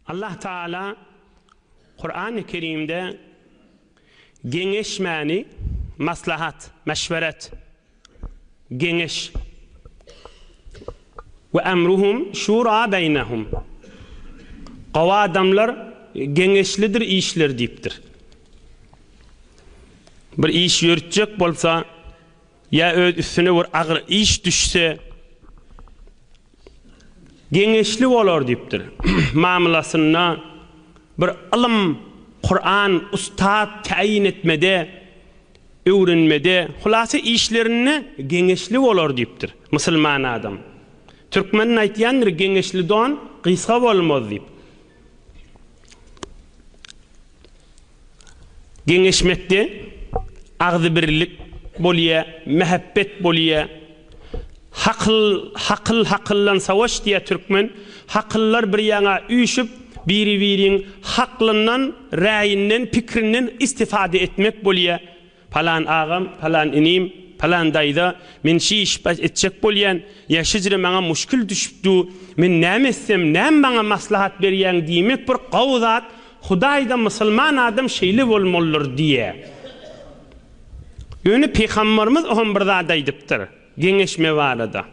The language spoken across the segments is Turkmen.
Allah Taala Kurany Kerimde geňeşmäni maslahat, meşweret, geňeş we emruhum şura beýnehum. Gowy adamlar geňeşlidir işler diýipdir. Bir iş ýöritjek bolsa ýa öz üstüne bir agyr iş düşse Geňeşli bolar diýipdir. Mamlasynda bir ylym, Kuran, ustad täýin etmede, öwrenmede, hulasa işlerinde geňeşli bolar diýipdir, musulman adam. Türkmeniň aýtýandyr geňeşli don gysga bolmaz diýip. Geňeşmekde agzybirlik bolýa, mähebbet bolýa. Hakyl, hakyl hakyldan savaş diýýär türkmen. Hakyllar bir ýaňa üýşüp, biri-biriň haklyndan, räýinden, pikrinden istifade etmek bolýa. Palan agam, palan inim, palan daýza, men şi iş etjek bolýan, ýa şijre maňa muşkil düşüp du, men näme etsem, näme maňa maslahat berýäň diýmek bir gowy zat, Hudaýda musulman adam şeýle bolmalydyr diýýär. Ýöne pygambarymyz oňam bir zat aýdypdyr, geňeşme barada.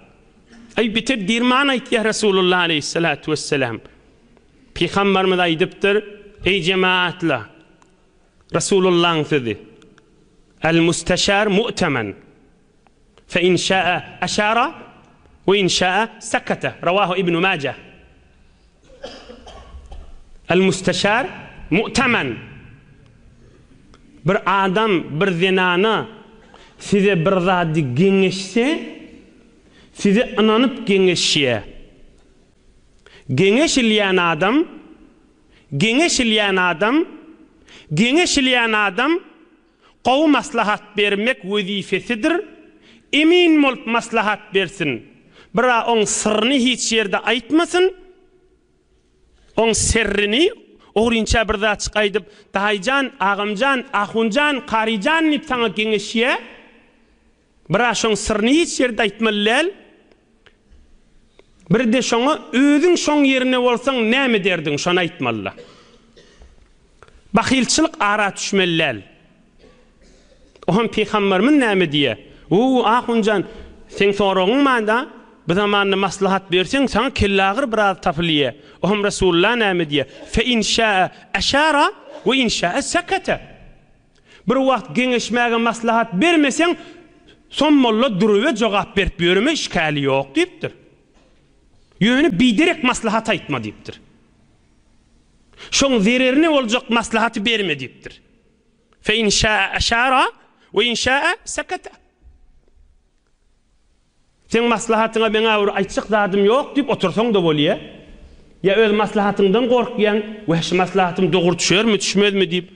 Aý beter dirman aýtýar Resulullah aleýhissalatu wessalam. Pygambarymyz aýdypdyr, Eý jemaatla! Resulullahyň sözi, El-musteşar mu'temen, fe in şa'a eşara we in şa'a sekete, Rawahu Ibnu Majah. El-musteşar mu'temen. Bir adam bir zenana size bir zady geňeşse, size ynanyp geňeşýär. Geňeşilýän adam Geňeşilýän adam Geňeşilýän adam gowy maslahat bermek wezipesidir, emin bolup maslahat bersin, bira oň syryny hiç ýerde aýtmasyn, oň serrini ogrynça bir zatjyk aýdyp, daýyjan, agamjan, ahunjan, karyjan diýip saňa geňeşýä, Bira şoň syryny hiç ýerde aýtmaly däl. Birde şoňa özüň şoň ýerine bolsaň näme ederdiň şony aýtmalyda. Bahylçylyk ara düşmeli däl. Oňam pygamberimiz näme diýýär? Uu ahunjan seň soragyň bada bu zamanda maslahat berseň saňa kellagyr biraz tapylýar. Oňam Resulullah näme diýýär? Fe in şaa eşara we in şaa sekete. Bir wagt geňeşmäge maslahat bermeseň, som molla duruwe jogap berip ýöreme işgäli ýok diýipdir. Ýöne biderek maslahat aýtma diýipdir. Şoň zererine boljak maslahaty berme diýipdir. Fe in şaa eşara we in şaa sekete. Seň maslahatyňa meňä bir aýtjak zadym ýok diýip otursaň-da bolýa. Ýa öz maslahatyňdan gorkýaň, weh şu maslahatym dogry düşermi, düşmezmi diýip.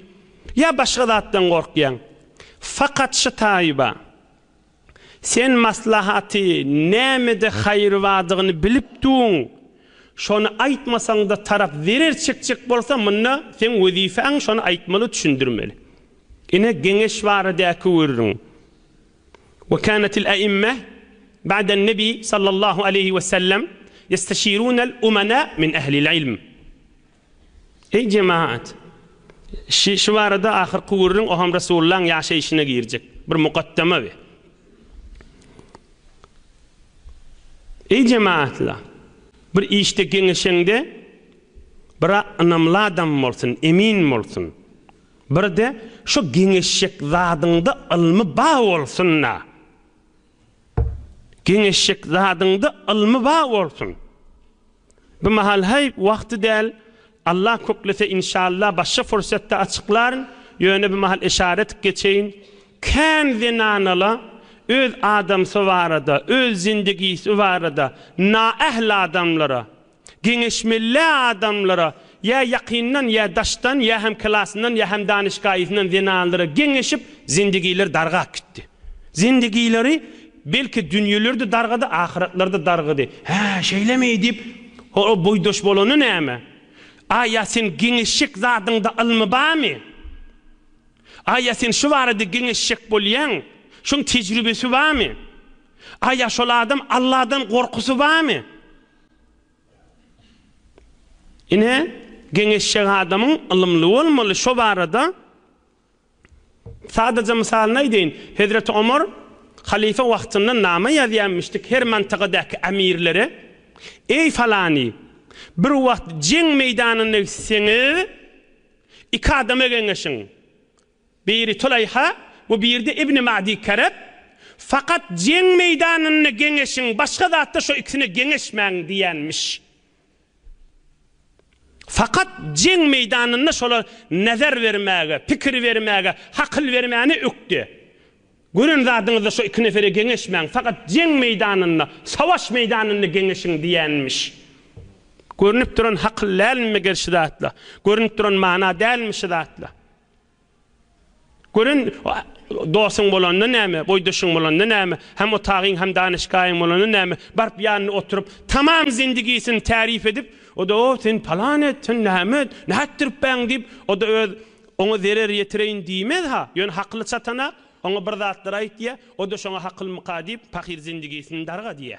Ýa başga zatdan gorkýaň. Fakat şu taýyba, sen maslahaty nämede haýry bardygyny bilip duň, şony aýtmasaň-da tarap zerer çekjek bolsa munda seň wezipäň şony aýtmaly, düşündirmeli. Ine geňeş baradaky gürrüň. We kânetil e'imme ba'den nebi sallallahu aleýhi we sellem ýesteşirûnel umena min ehlil ilm. Eý jemaat! Şi şu barada ahyrky gürrüň oham Resulullahyň ýaşaýşyna girjek bir mukaddeme bi. Eý jemaatlar! Bir işde geňeşeňde bira ynamly adam bolsun, emin bolsun. Birde şu geňeşjek zadyňda ylmy ba bolsun-da. Geňeşjek zadyňda ylmy ba bolsun. Bu mahal haý wagty däl, Allah köklese inşallah başga fursatda açyklaryn, ýöne bu mahal eşara etip geçeýin, kän zenanala öz adamsy barada, öz zindigisi barada naähli adamlara, Geňeşmeli adamlara, ýa ýakyndan, ýa daşdan, ýa hem klasyndan, ýa hem danyşgaýysyndan zenanlara geňeşip, zindigileri dargap gitdi. Zindigileri, belki, dünýeleri-de dargady, ahyretleri-de dargady. Hä, şeýlemi? diýip, ho-o boýdaş bolany näme? A ýa sen geňeşjek zadyňda ylmy barmy? A ýa sen şu barada geňeşjek bolýaň, şoň tejribesi barmy? A ýa şol adam Alladan gorkusy barmy? Ine, Geňeşjek adamyň ylymly bolmaly şo barada. Sadaja mysalyny aýdaýyn. Hezreti Omar halyfa wagtynda nama ýazýanmyşdyk her mantagadaky emirlere, Eý falany, bir wagt jeň meýdanyna gitseňiz, iki adama geňeşiň. Biri Tulaýha we biri-de Ibni Ma'di Kerep. Fakat jeň meýdanynda geňeşiň, başga zatda şo ikisine geňeşmäň diýenmiş. Fakat jeň meýdanynda şolar nezer bermäge, pikir bermäge, hakyl bermäne ökde. Gören zadyňyzda şo iki nefere geňeşmäň, fakat jeň meýdanynda, savaş meýdanynda geňeşiň diýenmiş. Görnüp duran hakyl dälmi meger şu zatla? Görnüp duran mana dälmi şu zatla? Gören dostuň bolanda näme, boýdaşyň bolanda näme, hem otagyň hem danyşgaýyň bolanda näme, baryp ýanynda oturyp, tamam zindigisini tärif edip, o-da, O, sen palan et, sen näme et, nätdiripbäň diýip, o-da öz oňa zerer ýetireýin diýmez-ha, ýöne hakyly çatanak, oňa bir zatlar aýtýa, o-da şoňa hakylmyka diýip, pahyr zindigisini dargadýa.